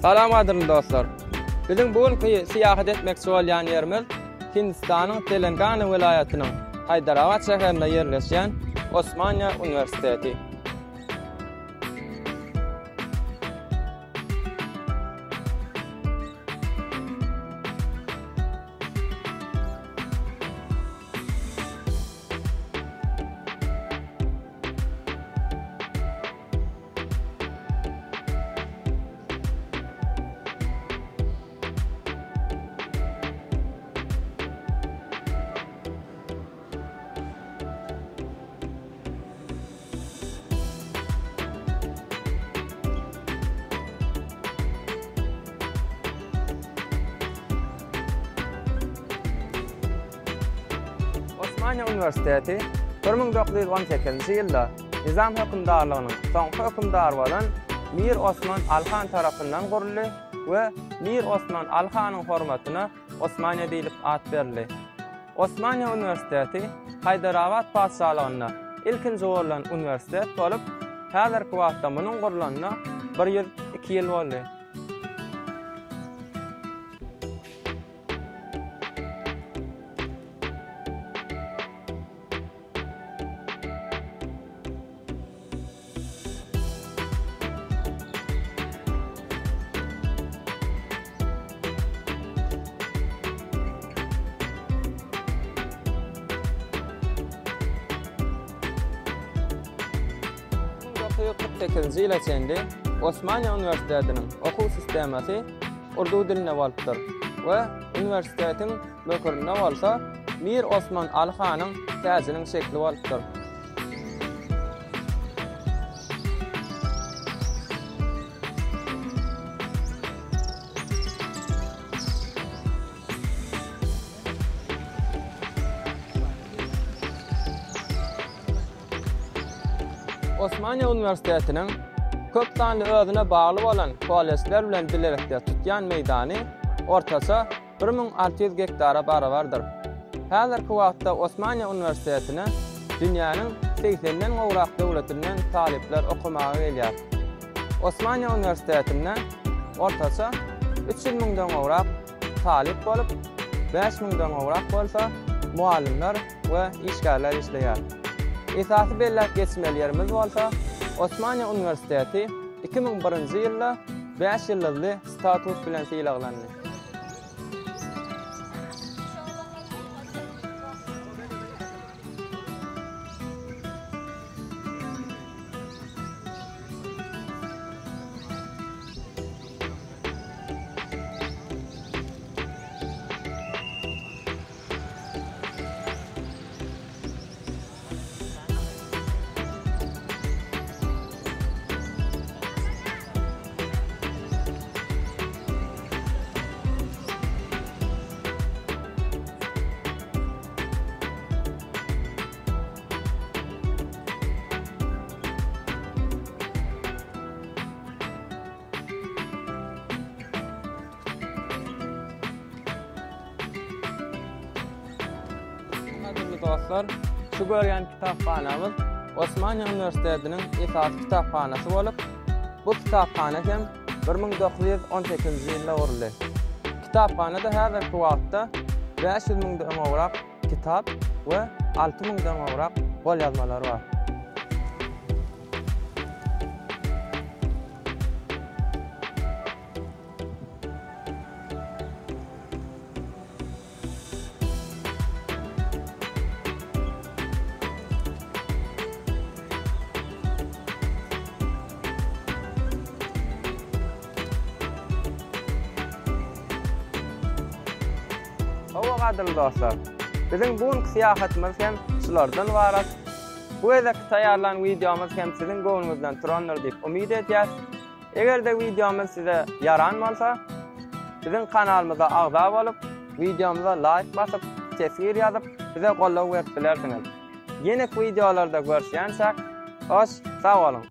Salam gadyrly dostlar. Biziň bu günki syýahat etmekçi bolýan ýerimiz Hindistanyň Telangana welaýatynyň Haýdarabat şäherinde ýerleşýän Osmaniýa uniwersiteti. Osmaniýa uniwersiteti 1918-nji ýylda Nizam hökümdarlygynyň soňky hökümdary bolan Mir Osman Alhan tarapyndan guruldy we Mir Osman Alhanyň hormatyna Osmaniýa diýlip at berildi. Osmaniýa uniwersiteti Haýdarabat patyşalygynda ilkinji gurlan uniwersitet bolup, häzirki wagtda munuň gurlanyna 102 ýyl boldy. 1948-nji ýyla çenli Osmaniýa uniwersitetiniň okuw sistemasy urdu dilinde bolupdyr we uniwersitetiň möhürinde bolsa Mir Osman Aly hanyň täjiniň şekli bolupdyr. Osmaniýa uniwersitetiniň köp sanly özüne bagly bolan kollejler bilen bilelikde tutýan meýdany ortaça 1600 gektara barabardyr. Häzirki wagtda Osmaniýa uniwersitetine dünýäniň segsenden gowrak döwletinden talyplar okamaga gelýär. Osmaniýa uniwersitetinde ortaça 300 müňden gowrak talyp bolup, 5 müňden gowrak bolsa mugallymlar we işgärler işleýär. Esasy belläp geçmeli ýerimiz bolsa, Osmaniýa uniwersiteti 2001-nji ýylda 5 ýyldyzly status bilen sylaglandy. Gadyrly dostlar, şu görýän kitaphanamyz Osmaniýa uniwersitetiniň esasy kitaphanasy bolup, bu kitaphana hem 1918-nji ýylda guruldy. Kitaphanada häzirki wagtda 500 müňden gowrak kitap we 6 müňden gowrak golýazmalar bar. Hawa gadyrly dostlar, biziň bu günki syýahatymyz hem şulardan ybarat. Bu gezekki taýýarlan wideomyz hem siziň göwnüňizden turandyr diýip umyt edýäs. Eger-de wideomyz size ýaran bolsa, biziň kanalymyza agza bolup, wideomyza laýk basyp, teswir ýazyp, bize goldaw berip bilersiňiz. Ýeneki wideolarda görüşýänçäk, hoş sag boluň!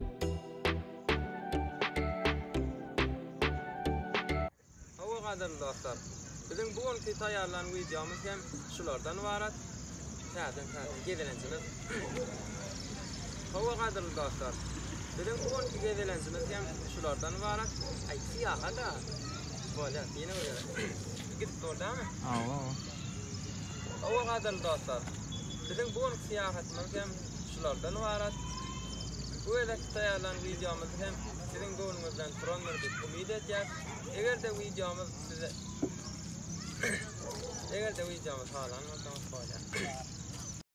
Hawa gadyrly dostlar, biziň bu günki taýýarlan wideomyz hem şulardan ybarat. Täzeden täzeden gezelenjimiz. Hawa gadyrly dostlar, biziň bu günki gezelenjimiz hem şulardan ybarat. Aý, syýahat-a. Bolýar, ýene bir gezek. Gidip dur dämi? Hawa. Hawa, gadyrly dostlar. Biziň bu günki syýahatymyz hem şulardan ybarat. Bu gezekki taýýarlan wideomyz hem siziň göwnüňizden turandyr diýip umyt edýäs. Eger-de wideomyz size Eger-de wideomyzy halan bolsaňyz bolýar.